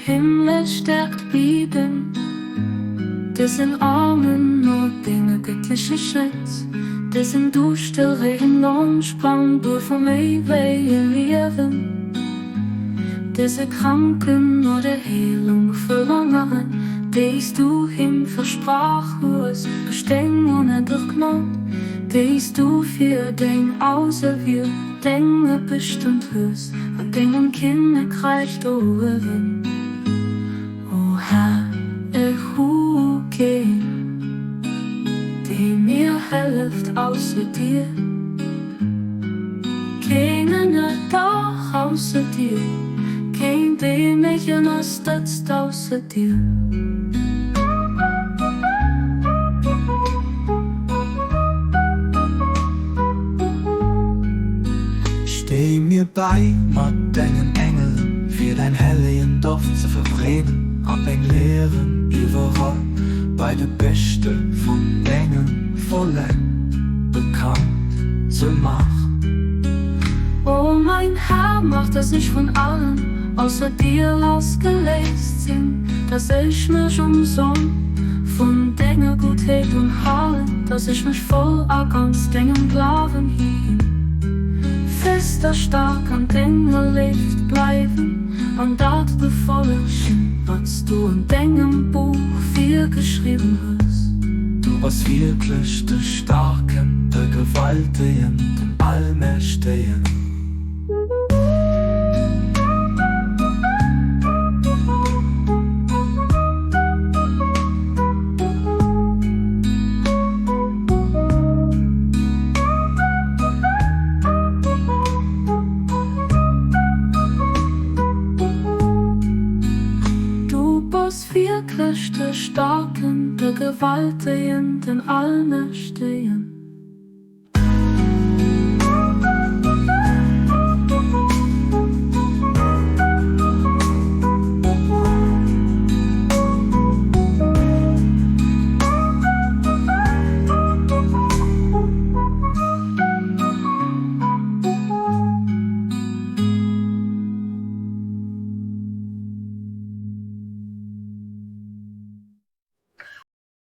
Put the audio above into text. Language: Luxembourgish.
Himmel Stärkt bieden, Dësen Armen no denge göttliche Schütz, Dësen duuschteregen Lonsprang duerfer méi wéi e Liewen, Dëse Kranken no der Heelung verlangeren, Déi s du him versprach hues duerch deng onendlech Gnod, Déi s du fir deng Auserwielt Dénge bestëmmt hues an dengem Kinnekräich do uewen. O Här, ech hu keen, dee mir hëlleft ausser dir, keen Ënnerdach ausser dir, keen, dee mech ënnerstëtzt ausser dir. Stéi mir bäi mat dengen Engelen, fir däin hellegen Doft ze verbreeden an deng Lehren iwwerall bei de Beschte vun dengem Vollek bekannt ze maachen. O mäin Här, mach, dass ech vun allen ausser dir lassgeléist sinn, dass ech mech um Som vun denger Guttheet unhalen, dass ech mech voll a ganz dengem Glawen higinn, fest a staark an denger Léift bleiwen an dat befollegen, wat s du an dengem Buch virgeschriwwen hues. Du bass wierklech de Staarken, de Gewaltegen, den Allmächtegen. Du bass wierklech de Staarken, de Gewaltegen, den Allmächtegen.